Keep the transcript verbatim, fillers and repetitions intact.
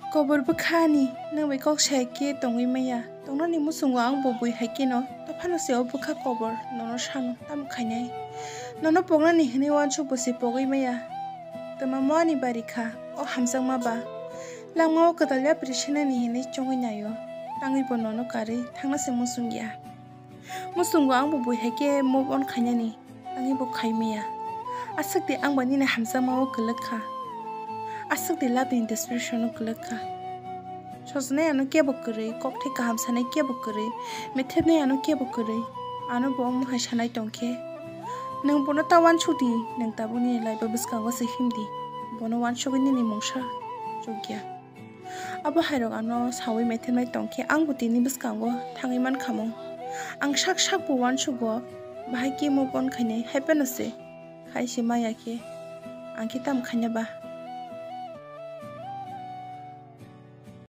Kobor bwkha ani, nwng bai kok saya khe tongwi maya. Tongnani muchungo ang bo bui hai kheno, tophano se o bwkha kobor, nono sano, tamo khainai? Nono poknani hinwi uansuk bo se pogwi maya. Twma mo ani bari kha, o hamjakma ba. Langmao kwtal yapri senani hinwi chongwi naio, tangwi bo nono karwi thangna se muchung ya. Muchungo ang bo bui hai khe move on khainani, tangwi bo khai maya. Aswk di ang bo nini hamjakmao kwlwk kha. Aswk di love ni desperation o kwlwk kha. Sojwnai ano kebo kwrwi, kokthai kaham sanai kebo kwrwi, methepnai ano kebo kwrwi. Ano bo omo hai sanai tong khe, nwng bono ta uansuk di, nwng tabuk nini life o bwskango se him di. Bono uansugwi nini mungsa chukya. Abo hairok ano sawi methemnai tong khe, ang bo tini bwskango thangwi man kha mo. Ang sak sak bo uansugo, bahai khe move on khainai, hai phano se khai se maya khe, ang khe tamo khaina ba?